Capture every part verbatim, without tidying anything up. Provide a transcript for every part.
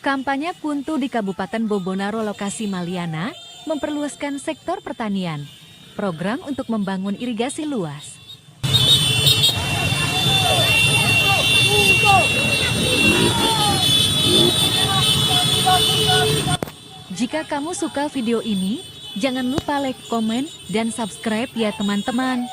Kampanye KHUNTO di Kabupaten Bobonaro lokasi Maliana memperluaskan sektor pertanian, program untuk membangun irigasi luas. Jika kamu suka video ini, jangan lupa like, komen, dan subscribe ya teman-teman.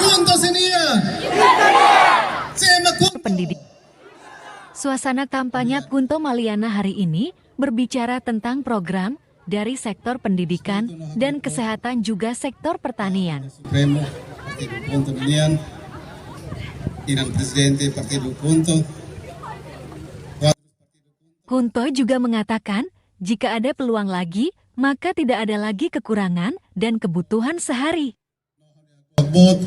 KHUNTO sira-nian. Sema KHUNTO. Pendidik. Suasana kampanye KHUNTO Maliana hari ini berbicara tentang program dari sektor pendidikan dan kesehatan juga sektor pertanian. Supremu Partidu KHUNTO nian, inan Prezidente Partidu KHUNTO. KHUNTO juga mengatakan, jika ada peluang lagi, maka tidak ada lagi kekurangan dan kebutuhan sehari. Boot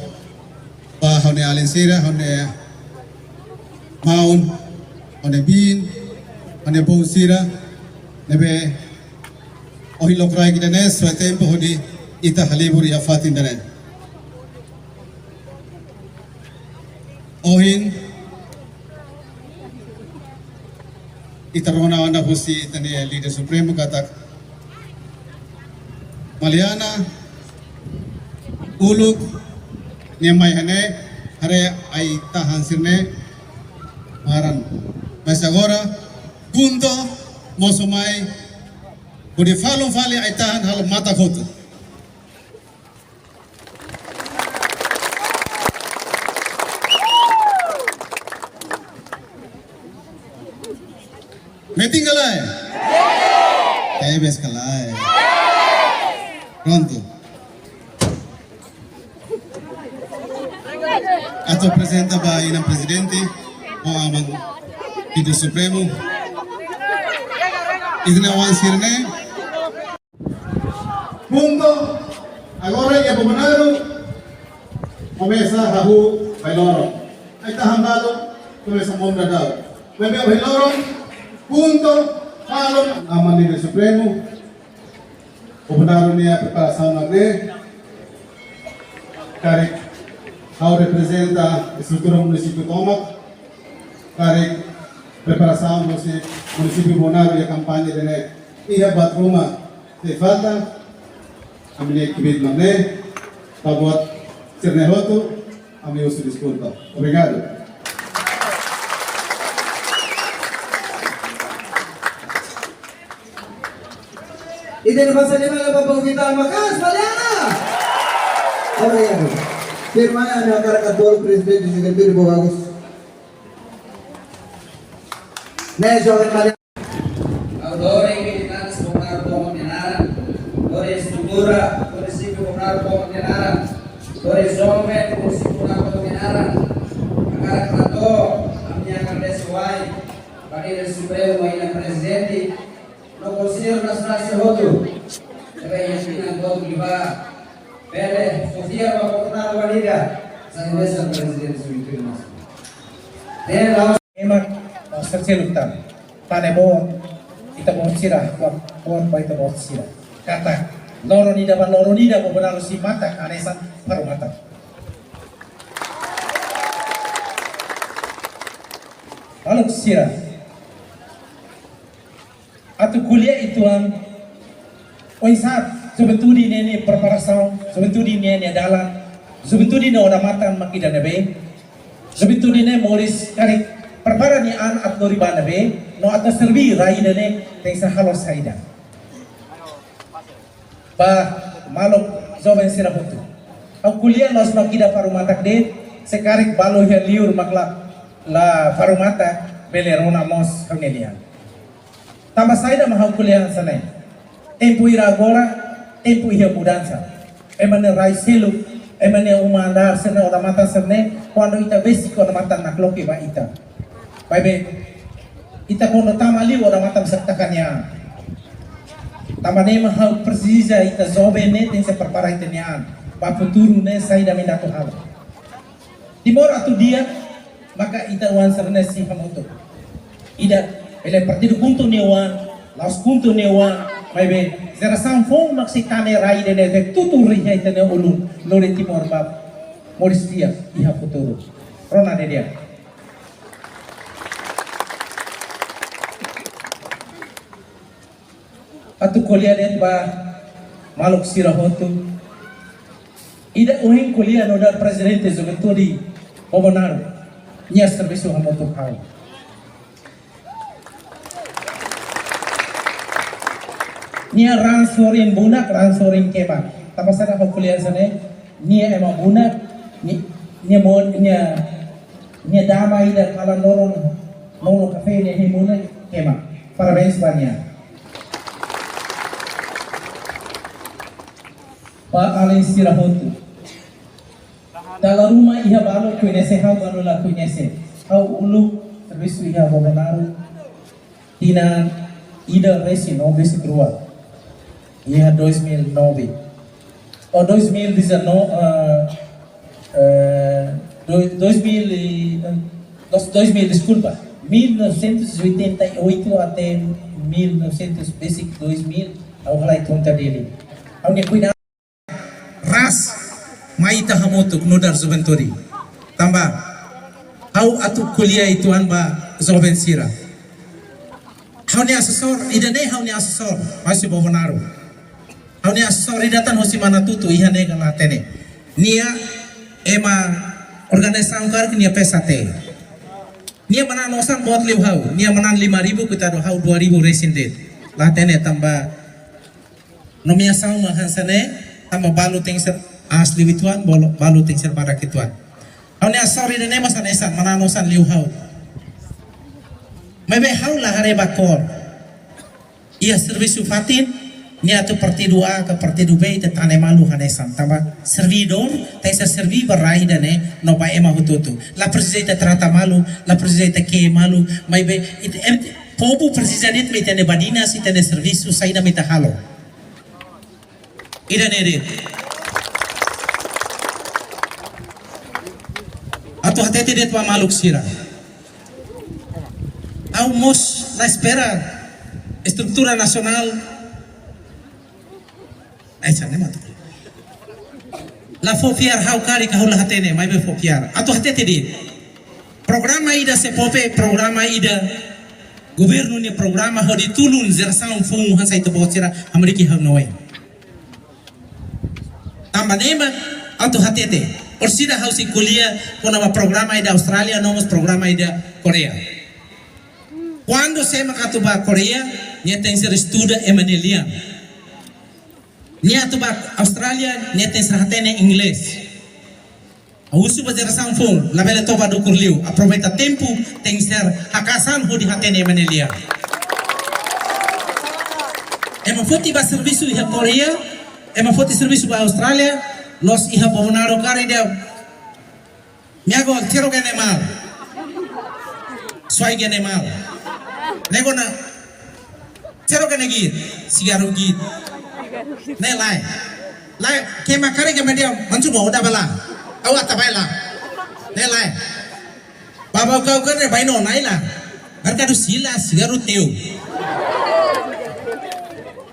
ba ha'u-nia alin sira, ha'u-nia maun, ha'u-nia biin, ha'u-nia boot sira ne'ebé ohin lokraik ida-ne'e, soe tempu hodi ita halibur iha fatin ida-ne'e. Ohin ita rona ona husi ita-nia líder supremu katak Maliana uluk nia mai iha ne'e, haree ai-tahan sira-ne'e maran. Mas agora, punto, mosu mai, hodi falun fali ai-tahan halo mata kotu. Metin ka lae? Tebes ka lae? Prontu. Atu aprezenta ba inan prezidente, ho aman Konsellu Supremu. Ita-nia oan sira-ne'e. Punto. Agora iha Bobonaro komesa hahú bailoron. Ai-tahan balu komesa monu daudaun. Maibé bailoron, punto, falun, aman Konsellu Supremu. Bobonaro nia preparasaun ne'e, karik ha'u reprezenta estrutura munisípiu tomak, karik preparasaun husi munisípiu Bobonaro iha kampaña ida-ne'e iha buat ruma sei falta, ami-nia kbiit mak ne'e, ba buat sira-ne'e hotu, ami husu deskulpa. Obrigadu. Ita-nia basa lima la ba Bau Vital maka'as, Maliana. Obrigadu. Firma ami hakarak atu bolu prezidente Juventude Bau Agus. Ne'e joven Maliana. Ha'u lori militantes Bobonaro tomak nia naran, lori estrutura munisípiu Bobonaro tomak nia naran, lori joven munisípiu Bobonaro tomak nia naran. Hakarak hato'o ami-nia agradese wa'in ba Konsellu Supremu, ba inan prezidente, no konselleiru nasionál sira hotu. Ne'ebé iha tinan kotuk liubá, bele sosiál ba Bobonaro ida, sai hanesan prezidente Juventude Nasionál. Ne'e la'ós ema, ah, sosiál utama. Tane boot, ita-boot sira, boot, boot ba ita-boot sira. Katak, loron ida ba loron ida, Bobonaro sei matak, hanesan Faru matak. Maluk sira, atu ko'alia uitoan, oinsá juventude ne'e nia preparasaun, juventude ne'e nia dalan, juventude nia odamatan mak ida-ne'ebé, juventude ne'e moris karik prepara nia an atu lori ba ne'ebé, no atu serve rai ida-ne'e, tenke halo saida. Ba maluk joven sira hotu. Ha'u ko'alia la'ós mak ida Faru matak de'it, se karik balu iha liur mak la, la Faru matak, bele rona mós ha'u-nia lian. Tanba saida mak ha'u ko'alia hanesan ne'e? Tempu ida agora, tempu iha mudansa. Ema nia rai seluk, ema nia uma andár sira-ne'e, odamatan sira-ne'e, kuandu ita besik odamatan nakloke ba ita. Maibé, ita kuandu tama liu odamatan sira taka nia an. Tanba ne'e mak ha'u presiza ita joven ne'e tenke prepara ita-nia an. Ba futuru ne'e saida mak ita atu halo. Timor atu di'ak, maka ita-nia oan sira-ne'e sei hamutuk. Ida, bele partidu KHUNTO nia oan, la'ós KHUNTO nia oan, maibé jerasaun foun mak sei tane rai ida-ne'e tutur iha ita-nia ulun, lori Timor ba moris di'ak iha futuru. Rona didi'ak. Atu ko'alia de'it ba maluk sira hotu. Ida ohin ko'alia nu'udar prezidente juventude Bobonaro. Nia servisu hamutuk ho ha'u. Nia raan sorin bunak, raan sorin kema. Tanba saida ha'u ko'alia hanesan ne'e? Nia ema bunak, ni-, nia mon, nia, nia dama ida kalan loron, loron kafé nia hemu ne'e kema. Parabéns ba nia. Ba alin sira hotu. Dala ruma iha balu koñese ha'u, balu la koñese. Ha'u uluk servisu iha Bobonaro tinan ida resin no besik rua. Iha dois mil e nove. Ou dois mil e dezanove, ah, eh, do-, dois mil e, eh, dos-, dois mil, deskulpa. Mil novecentos e oitenta e oito até mil novecentos, besik dois mil, ha'u halai konta dele. Ha'u-nia kuida ras mai ita hamutuk nu'udar juventude. Tanba, ha'u atu ko'alia uitoan ba joven sira. Ha'u-nia asesór, ida-ne'e ha'u-nia asesór, mai husi Bobonaro. Ha'u-nia asesór ida tan husi Manatutu, iha ne'e ka la hatene. Nia ema organizasaun karik nia P S A T. Nia manán osan boot liu ha'u, nia manán lima ribu, koitadu ha'u dua ribu resin de'it. La hatene tanba nomeasaun mak hanesan ne'e, tanba balu tenke ser aas liu uitoan, balu, balu tenke ser badak uitoan. Ha'u-nia sorry ne'e mós hanesan, manán osan liu ha'u. Maibé ha'u la haree ba kór. Iha servisu fatin, nia atu partidu A ka partidu B, ita tane malu hanesan. Tanba servidór tenke ser serví ba rai ida-ne'e no ba ema hotu-hotu. La presiza ita trata malu, la presiza ita ke'e malu, maibé ita, em, povu presiza de'it mak ita-nia badinas, ita-nia servisu, saida mak ita halo. Ida-ne'e de'it. Atu hatete de'it ba maluk sira. Ha'u mós la espera estrutura nasionál. Ai, sane matu. La fó fiar ha'u karik ha'u la hatene, maibé fó fiar. Atu hatete de'it. Programa ida SEPOPE, programa ida governu nia programa hodi tulun jerasaun foun hanesan ita-boot sira, hamriik ha'u-nia oin. Tanba ne'e mak atu hatete. Orsida ha'u sei ko'alia kona-ba programa ida Austrália, no mós programa ida Koreia. Kuandu sé mak atu ba Koreia, nia tenke ser estuda ema nia lian. Nia atu ba Austrália, nia tenke ser hatene inglés. Ha'u husu ba jerasaun foun, labele toba dukur liu. Aproveita tempu, tenke ser haka'as an hodi hatene ema nia lian. Ema foti ba servisu iha Koreia, ema foti servisu ba Austrália, la'ós iha Bobonaro karik de'it. Nia go, sero gene mal. Suai gene mal. Nego na, sero gene git, sigaru git. Ne'e lae. Lae, kema karik kema dia, mansu mo, udah bala. Au ata bae la. Ne'e lae. Baba kau kan ne baino nai la. Merkadu sila, sigaru teu.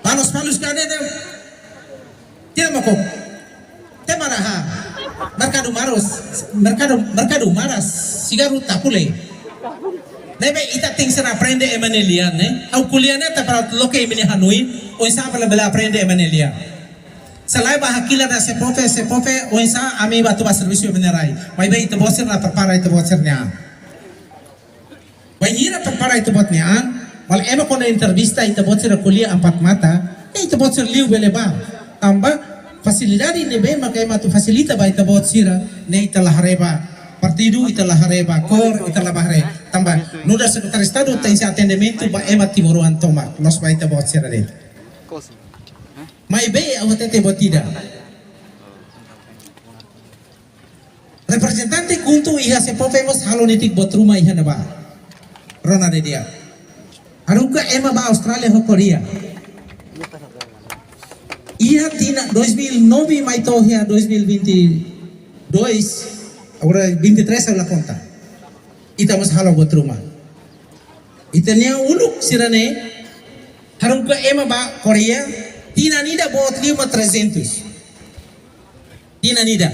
Panos-panos kan ne, ne. Tira mako. Te maraha. Merkadu maros. Merkadu, merkadu maras. Sigaru tapule. Ne'ebé ita tenke ser aprende ema nia lian, ne'e. Ha'u ko'alia ne'e atu para loke imi-nia hanoin, oinsá para bele aprende ema nia lian. Se lae ba hakilar SEPOPE, SEPOPE, oinsá ami bá atu ba servisu ema nia rai. Maibé ita-boot sira la prepara ita-boot sira-nia an. Bainhira prepara ita-boot nia an, maibé ema kuandu entrevista ita-boot sira ko'alia empat mata, eh, ita-boot sira liu bele bá. Tanba fasilidade ne'ebé maka ema atu fasilita ba ita-boot sira, ne'e ita la haree ba partidu, ita la haree ba kór, ita la haree. Tanba nu'udar Sekretáriu Estadu tenke ser atendimentu ba ema timoroan tomak, la'ós ba ita-boot sira de'it. Maibé ha'u hatete buat ida. Reprezentante KHUNTO iha SEPOPE mós halo netik buat ruma iha ne'ebá. Rona didi'ak. Haruka ema ba Austrália ho Koreia. Iha tinan dois mil e nove mai to'o iha dois mil e vinte e dois, agora vinte e três ha'u la konta. Ita mós halo buat ruma. Ita-nia uluk sira-ne'e, haruka ema ba Koreia, tinan ida boot liu mak trezentus. Tinan ida.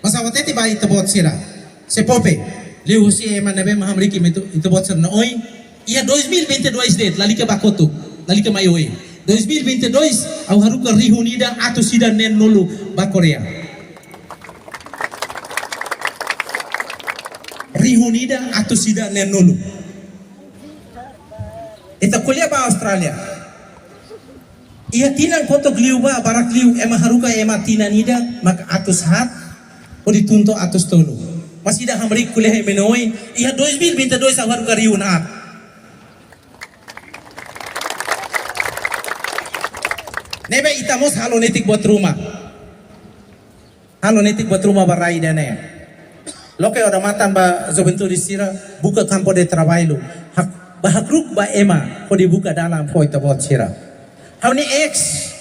Mas ha'u hatete ba ita-boot sira. SEPOPE, liuhusi ema ne'ebé mak hamriik ita, ita-boot sira-nia oin. Iha dois mil e vinte e dois de'it, lalika ba kotuk, lalika mai oin. Dois mil e vinte e dois, ha'u haruka rihun ida atus ida neen-nulu ba Koreia. Rihun ida atus ida neen-nulu. Ita ko'alia ba Austrália. Iha tinan kotuk liubá, barak liu ema haruka ema tinan ida maka atus haat, hodi tun to'o atus tolu. Mas ida hamriik ko'alia ho imi-nia oin, iha dois mil e vinte e dois ha'u haruka rihun haat. Ne'ebé ita mós halo netik buat ruma. Halo netik buat ruma ba rai ida-ne'e. Loke odamatan ba juventude sira, buka kampu de traballu. Hak, ba hakru'uk ba ema, hodi buka dalan fó ita-boot sira. Ha'u-nia eis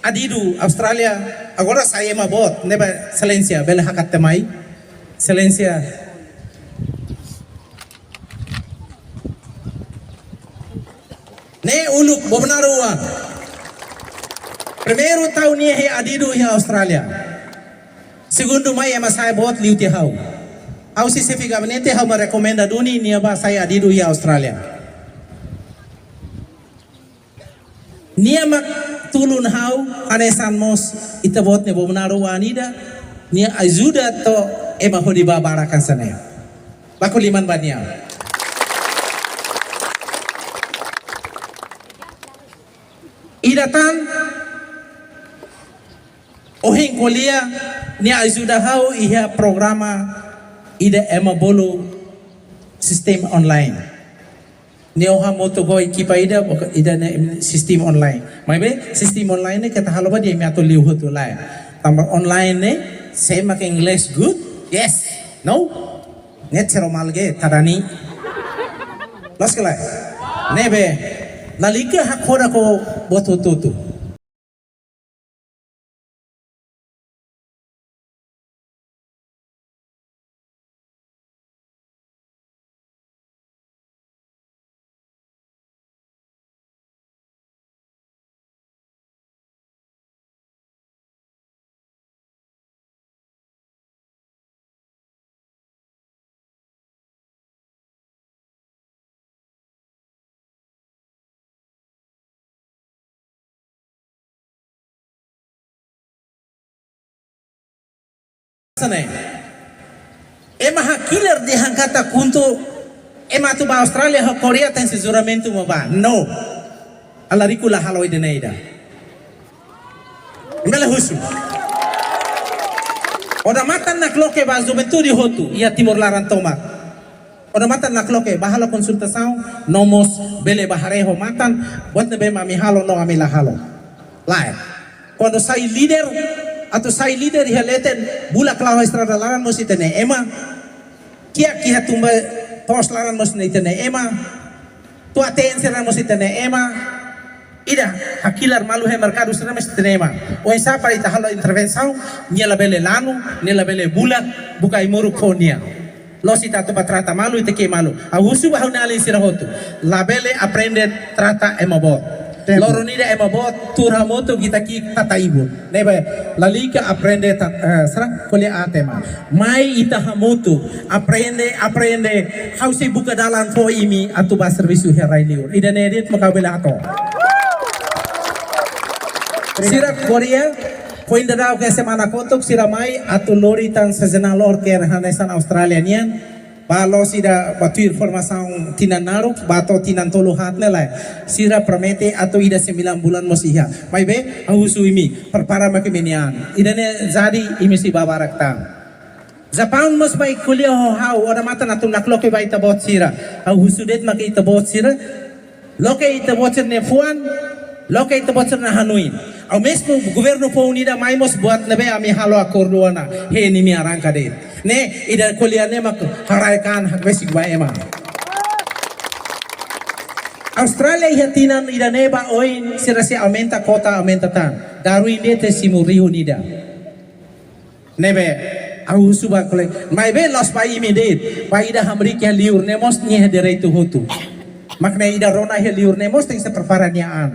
adidu Austrália, agora sai ema boot, ne'ebé Exelénsia, bele hakat tiha mai. Exelénsia. Ne'e uluk Bobonaro oan. Primeiru tau nia iha adidu iha Austrália. Segundu mai ema sai boot liu tiha ha'u. Ha'u sei xefe gabinete, ha'u mak rekomenda duni nia bá sai adidu iha Austrália. Nia mak tulun ha'u, hanesan mós ita-boot nia Bobonaro oan ida, nia ajuda to'o ema hodi bá barak hanesan ne'e. Baku liman ba nia. Ida tan, ohin ko'alia, nia ajuda ha'u iha programa ida ema bolu sistema online. Nia hamutuk ho ekipa ida, boka ida ne'e sistema online. Maibé, sistema online ne'e keta halo ba de'it imi atu liu hotu lae. Tanba online ne'e, sé mak English good? Yes. No? Ne'e sero malge, tadani. Loos ka lae? Ne'ebé, lalika hakfodak ho buat hotu-hotu. Sana. Ema hakilar dehan katak KHUNTO, ema atu ba Austrália ho Koreia tenke juramentu mak bá. No. Alariku la halo ida-ne'e ida. Imi bele husu. Odamatan nakloke ba juventude hotu iha Timor laran tomak. Odamatan nakloke ba halo konsultasaun, no mós bele ba haree ho matan, buat ne'ebé mak ami halo no ami la halo. Lae. Kuandu sai líder, atu sai líder iha leten, bulak la'o estrada laran mós ita-nia ema, kiak iha tumba to'os laran mós ita-nia ema, tua-teen sira mós ita-nia ema, ida hakilar malu iha merkadu sira mós ita-nia ema. Oinsá para ita halo intervensaun, nia labele lanu, nia labele bulak, buka ai-moruk fó nia. Loos ita atu ba trata malu, ita ke malu. Ha'u husu ba ha'u-nia alin sira hotu. Labele aprende trata ema boot. Tempu. Loron ida ema boot, tuur hamutuk ita ki'ik tata ibun. Ne'ebé, lalika aprende ta-, eh, sira ko'alia aat ema. Mai ita hamutuk, aprende, aprende. Ha'u sei buka dalan fó imi atu ba servisu iha rai-liur. Ida-ne'e de'it mak ha'u bele hato'o. Sira Koreia, foin daudauk semana kotuk, sira mai atu lori tan seasonal worker hanesan Austrália nian. Ba loos ida ba tuir formasaun tinan naruk, ba to'o tinan tolu haat ne'e lae. Sira promete atu ida sembilan bulan mós iha. Maibé, ha'u husu imi, prepara mak imi-nia an. Ida-ne'e jadi imi sei bá barak tan. Japaun mós mai ko'alia ho ha'u, odamatan atu nakloke ba ita-boot sira. Ha'u husu de'it mak ita-boot sira. Loke ita-boot sira-nia fuan, loke ita-boot sira-nia hanoin. Ao mesmo governu foun ida mai mós buat ne'ebé ami halo akordu ona, hein imi arranka de'it. Ne'e, ida ko'alia ne'e mak haraik an hakbesik ba ema. Austrália iha tinan ida-ne'e ba oin sira sei aumenta kuota, aumenta tan. Darwin de'it simu rihun ida. Ne'ebé, ha'u husu ba kolega. Maibé loos ba imi de'it. Ba ida hamriik iha liur ne'e mós nia direitu hotu. Mak ne'e ida rona iha liur ne'e mós tenke sei prepara nia an.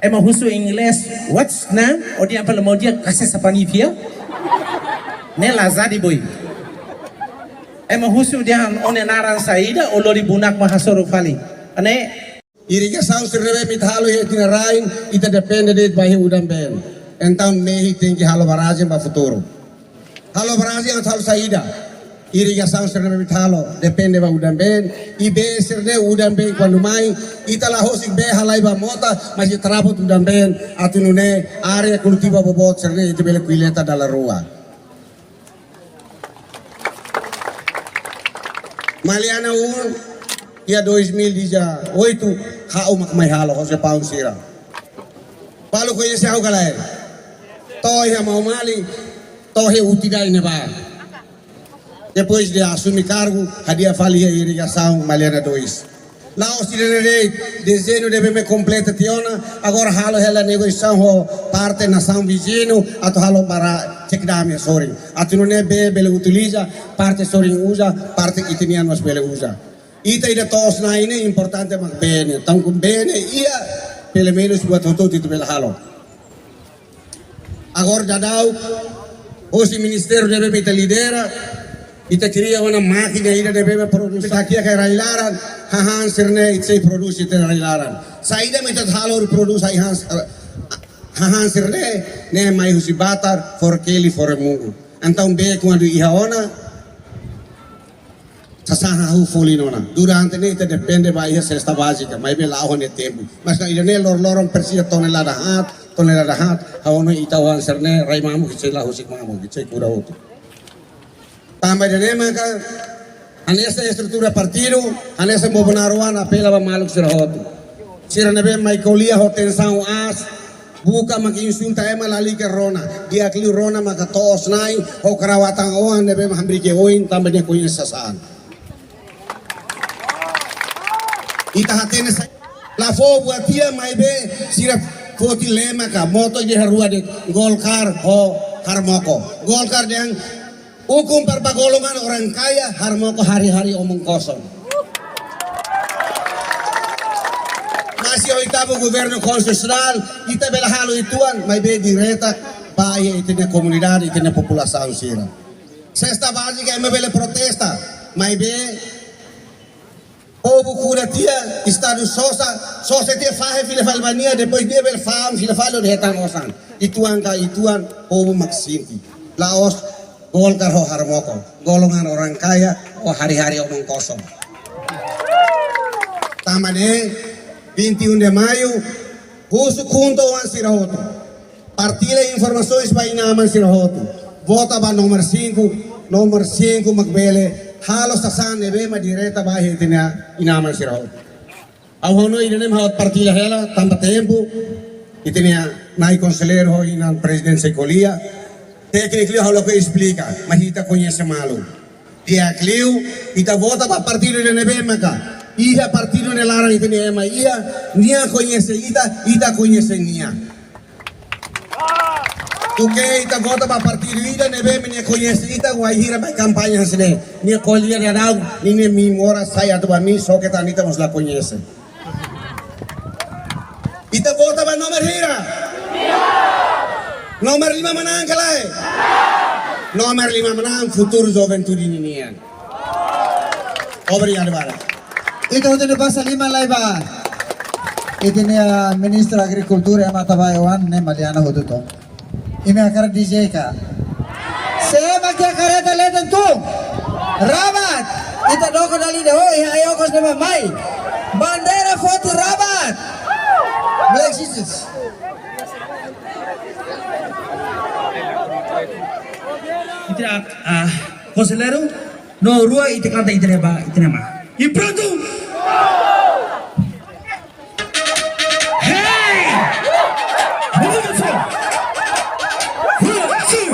Ema husu inglés, what's name? Ó-nia apá naran? Ó-nia kasih siapa nih dia? Ne'e la jadi boy. Ema husu dehan ó-nia naran saida, ó lori bunak mak hasoru fali. Ne'e irrigasaun sira ne'ebé mak ita halo iha ita-nia rain, ita depende de'it ba iha udan-been. Entaun mehi tenke halo barrajen ba futuru. Halo barrajen atu halo saida? Irrigasaun sira ne'ebé mak ita halo depende ba udan-been. I bee sira ne'e udan-been kuandu mai, ita la husik bee halai ba mota, mas ita rabut udan-been atu nune'e área kultivu boboot sira ne'e ita bele kolleita dala rua. Maliana um, iha dois mil e dezoito, ha'u mak mai halo ho Japaun sira. Balu koñese ha'u ka lae? To'o iha Maumali, to'o iha Utidai ne'ebá. Depois de asume kargu, hadi'a fali iha irrigasaun Maliana dois. La'ós ida-ne'e de'it, dezeñu ne'ebé mak kompleta tiha ona, agora halo hela negosiasaun ho parte nasaun viziñu, atu halo para check dam iha sorin. Atu nune'e bee bele utiliza, parte sorin uza, parte ita-nian mós bele uza. Ita ida to'os-na'in ne'e importante mak bee ne'e, entaun bee ne'e iha, pelumenus buat hotu-hotu ita bele halo. Agora daudaun, hosi ministériu ne'ebé mak ita lidera, ita kria ona mákina ida ne'ebé mak produsaun kiak iha rai-laran, hahán sira-ne'e ita sei prodús iha rai-laran. Saida mak ita halo hodi prodús hahán, hahán sira-ne'e, ne'e mai husi Batar, Forkeli, Foremungu. Entaun bee kuandu iha ona, sasán hahú fali ona. Durante ne'e ita depende ba iha sesta bázika, maibé la'o ho nia tempu. Mas ka ida-ne'e lor-loron presiza tonelada haat, tonelada haat, ha'u hanoin ita-oan sira-ne'e rai mamuk, ita sei la husik mamuk, ita sei kuda hotu. Tanba ida-ne'e maka, hanesan estrutura partidu, hanesan Bobonaro oan apela ba maluk sira hotu. Sira ne'ebé mai ko'alia ho tensaun aas, buka mak insulta ema, lalika rona. Di'ak liu rona maka to'os-na'in, ho karawatan oan ne'ebé hamriik oin, tanba nia koñese sasán. Ita hatene sa-, la fó buat tiha, maibé sira foti lema ka moto ida rua de'it, Golkar ho Harmoko. Golkar dehan ukun para ba golongan orang kaya, Harmoko hari-hari omong kosong. Maka iha oitavu governu konstitusionál, ita bele halo uitoan, maibé direta ba iha ita-nia komunidade, ita-nia populasaun sira. Sesta bázika ema bele protesta, maibé povu kuda tiha, Estadu sosa, sosa tiha, fahe fila fali ba nia, depois nia bele fa'an fila fali hodi hetan osan. Uitoan ka uitoan, povu mak sente. La'ós Golkar ho Harmoko, golongan orang kaya, ho hari-hari omong kosong. Tanba ne'e, vinte e um de Maio, husu KHUNTO oan sira hotu. Partilla informasoens ba inan-aman sira hotu. Vota ba nomor cinco, nomor cinco mak bele halo sasán ne'ebé mak direta ba iha ita-nia inan-aman sira hotu. Ha'u hanoin ida-ne'e mak ha'u partilla hela, tanba tempu, ita-nia na'i konselleiru ho inan prezidente sei ko'alia, tékniku liu ha'u lakohi esplika, mas ita koñese malu. Di'ak liu, ita vota ba partidu ida ne'ebé maka iha partidu nia laran ita-nia ema iha, nia koñese ita, ita koñese nia. Duké ita vota ba partidu ida ne'ebé mak nia koñese ita, wainhira mai kampaña hanesan ne'e, nia ko'alia daudaun, ninia mimora sai atu ba ami, só ke tan ita mós la koñese. Ita vota ba nomor hira? Nomor lima manán ka lae? Nomor lima manán, futuru juventude ninian. Obrigadu barak. Ita hotu ne'e basa liman lai ba ita-nia, ah, Ministra Agrikultura, ema ita-boot oan ne'e, Maliana Hotuto. Imi hakarak D J ka? Sé mak iha kareta leten tun? Rabat. Ita doko dala ida ho, iha ai-okos ne'ebá mai. Bandeira forte Rabat. Black Jesus. Ita, ah, konselleiru, no rua ita kanta ita-nia ba, ita-nia ma. E pronto. Hey! Beautiful! One, two!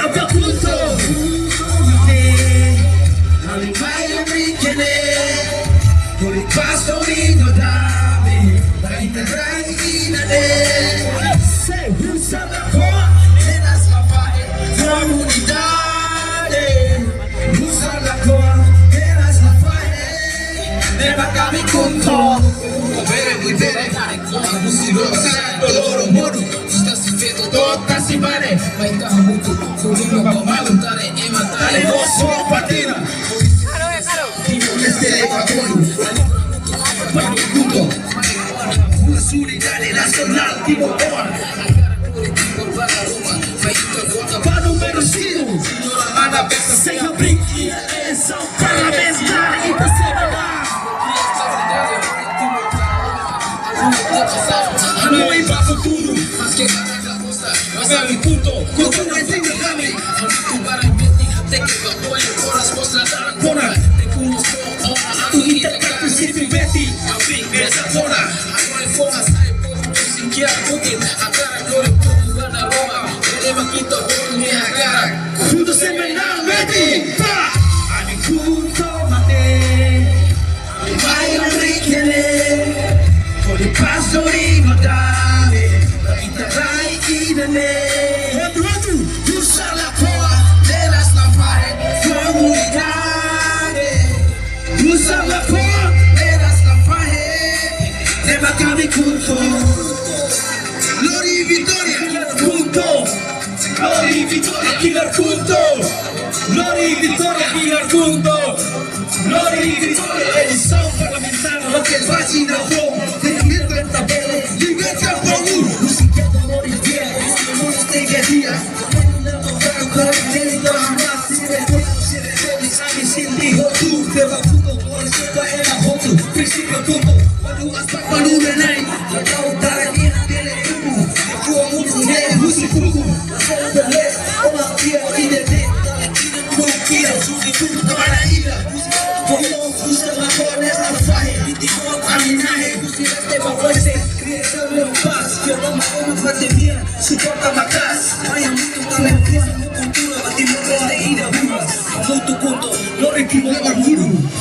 Sapa Kunto. Ami mai abri kene. Hodi pás no dame. Ba ita rai ida-ne'e. Sei, husu Lakoa, heras la fahe. Komunidade. Husu Lakoa, heras la fahe. Ne'ebé ami Kunto. Bere, bere. Husi lo sa, dolor, modo. Ita sei feto, to'o ita sei bane. Mai ita hamutuk, ko'alia ba malu, tare ema, tare oso, partida. Timor-Leste, Ekuador. Mai Kunto. Uma solidariedade nasionál, Timor. Ba númeru cinco. Señora Ana Besa, señor Brinqui, eleisaun parlamentár, ita sei ba. Hanoin ba futuru. Mas ami Kunto, Kunto mai singa kami. Kona, atu ita katu sipi beti. Ami besa kona. Hanoin fo mas ai povu sinkia kutin. Agora glória povu gana Roma. Ele ma kita bom ni agora. Kunto semanal beti. Pa! Ami Kunto mate. Mai abri kene, hodi pás no dame, ba ita rai ida-ne'e. Hotu, hotu, husu Lakoa, heras la fahe, komunidade. Husu Lakoa, heras la fahe, ne'ebé ami Kunto. Lori vitória, Kunto. Lori vitória, Killer Kunto. Lori vitória, Killer Kunto. Lori vitória, eleisaun parlamentár, loke vacina bom, liberta tabela, liberta povu. Música do Lori Dia, música de dia. Princípio tudo, quando as papas no neném,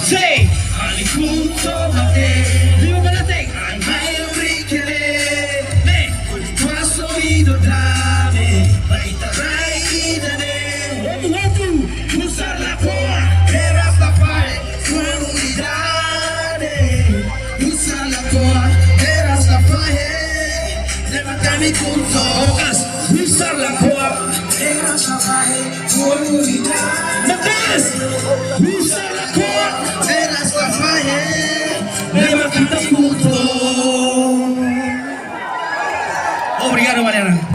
Sei, ami Kunto mate. Viva Balete. Ai, mai abri kene. Paso ido dame. Ba ita rai ida-ne'e. Hotu, hotu. Husu Lakoa, heras la fahe, komunidade. Maka'as, husi Lakoa. Maka'as, husi Lakoa. Ne'e mak ita-nia kultura. Obrigadu, Mariana.